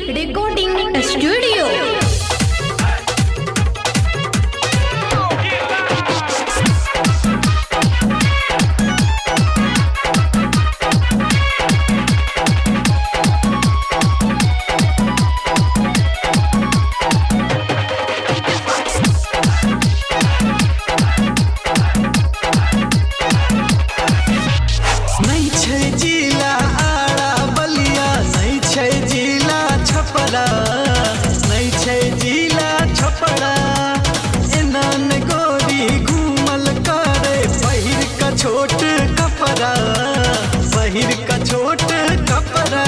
Recording Studio. नहीं छै जिला आरा बलिया, नहीं छै जिला छपरा, नहीं छै जिला छपरा। एना ने गोरी घूमल करे पहिर का छोट कपड़ा, पहिर का छोट कपड़ा।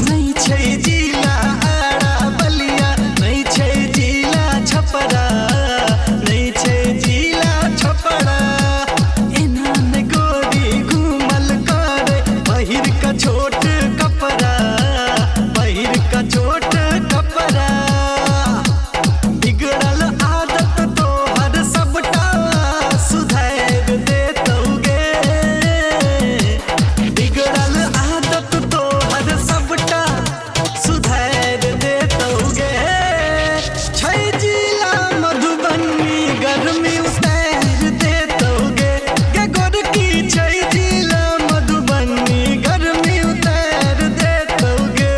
नहीं छै जिला आरा बलिया, नहीं छै जिला छपरा, नहीं छै जिला छपरा। एना ने गोरी घूमल करे पहिर का छोट कपड़ा, पहिर का छोट कपड़ा। बिगड़ल आदत तोहर सबटा सुधार देतौगे, बिगड़ल आदत तोहर सबटा सुधार देतौगे। छै जिला मधुबनी गर्मी उतार देतौगे, गे गोरकी छै जिला मधुबनी गर्मी उतार देतौगे।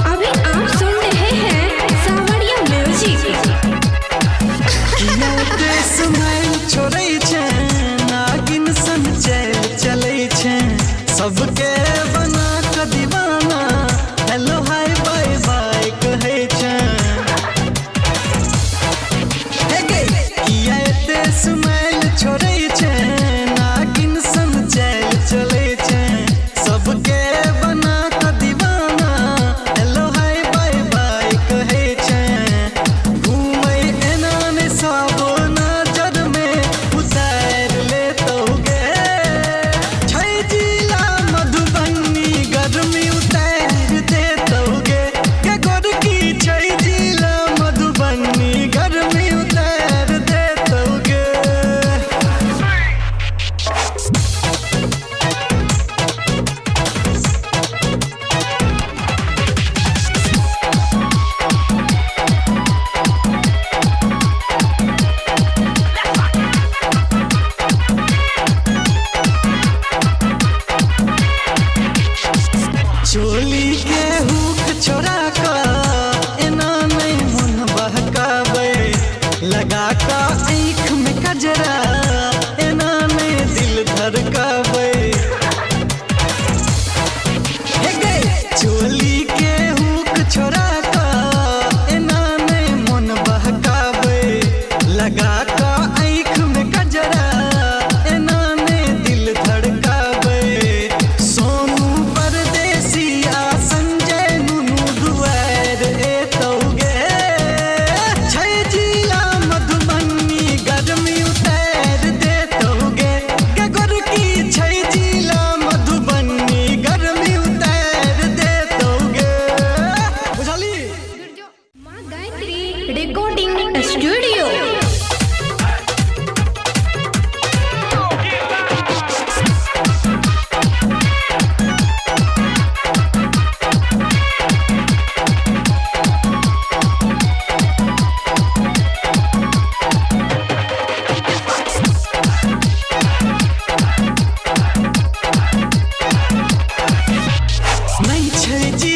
अभी आप सुन रहे हैं सावरिया म्यूजिक। किया स्माइल छोड़ै छै, नागिन सन चैल चलै छै, सबके बना क दीवाना हेलो हाय बाय बाय कहै छै। हे गे, किया एते स्माइल छोड़ै छै, नागिन सन चैल चलै छै, सबके बना क दीवाना हेलो हाय बाय बाय कहै छै। घूमै एना ने सब नजर में उतार लेतौगे। छै जिला मधुबनी गर्मी उतार देतौगे, गे गोरकी छै जिला मधुबनी गर्मी उतार देतौगे। चोली के हुक छोड़ा क एना नहीं मन बहकावे, लगा क आँख में कजरा एना नहीं दिल धड़का।